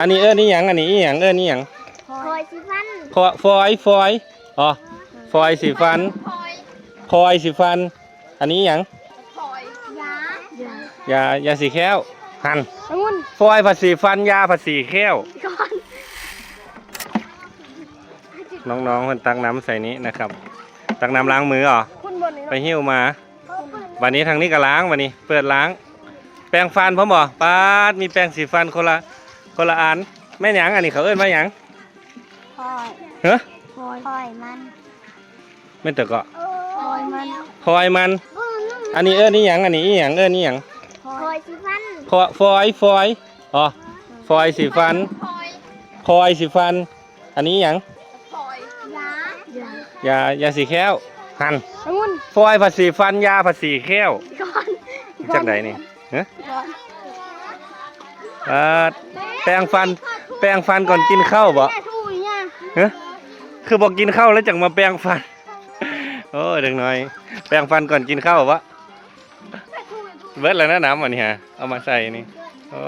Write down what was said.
ອັນນີ້ເອີ້ນອີ່ຫຍັງ? ອັນນີ້ອີ່ຫຍັງ? ເອີ້ນອີ່ຫຍັງ? ຟອຍສີຟັນ ຟອຍ ຟອຍ ອໍ ຟອຍສີຟັນ ຟອຍ ພອຍສີຟັນ. ອັນນີ້ອີ່ຫຍັງ? ຢາ ຢາ ຢາສີແຂ້ວ. ຫັ້ນ ອະງຸ່ນ ຟອຍຜັດສີຟັນ ຢາຜັດສີແຂ້ວ. ນ້ອງໆ ເພິ່ນຕັກນ້ຳໃສ່ນີ້ນະຄັບ ຕັກນ້ຳລ້າງມືເຫາະ ໄປຫິ້ວມາ. ບາດນີ້ທາງນີ້ກໍລ້າງ ບາດນີ້ເປີດລ້າງ ແປງຟັນພ້ອມບໍ່? ປາດ ມີແປງສີຟັນຄົນລະ ຄົນລະອັນ. ແມ່ນຫຍັງ? ອັນນີ້ເຂົາເອີ້ນວ່າຫຍັງ? ພອຍ ຮະ? ພອຍ ພອຍມັນ ແມ່ນຕົວເກາະ ພອຍມັນ ພອຍມັນ. ອັນນີ້ເອີ້ນອີ່ຫຍັງ? ອັນນີ້ອີ່ຫຍັງ? ເອີ້ນອີ່ຫຍັງ? ຟອຍ ຟອຍສີຟັນ ອໍ ຟອຍສີຟັນ ພອຍສີຟັນ. ອັນນີ້ອີ່ຫຍັງ? ຢາ ຢາ ຢາສີແຂ້ວ. ຫັ້ນ ອະງຸ່ນ ຟອຍຜັດສີຟັນ ຢາຜັດສີແຂ້ວ. ຈັ່ງໃດນີ້? ຮະ? ອ່າ ແປງຟັນ ແປງຟັນກ່ອນກິນເຂົ້າບໍ? ຮະ? ຄືບໍ່ກິນເຂົ້າແລ້ວຈັ່ງມາແປງຟັນ? ໂອ້ ເດັກນ້ອຍ ແປງຟັນກ່ອນກິນເຂົ້າບໍ? ເບິດແລ້ວນະ ນ້ຳອັນນີ້ຫາ ເອົາມາໃສ່ນີ້. ໂອ້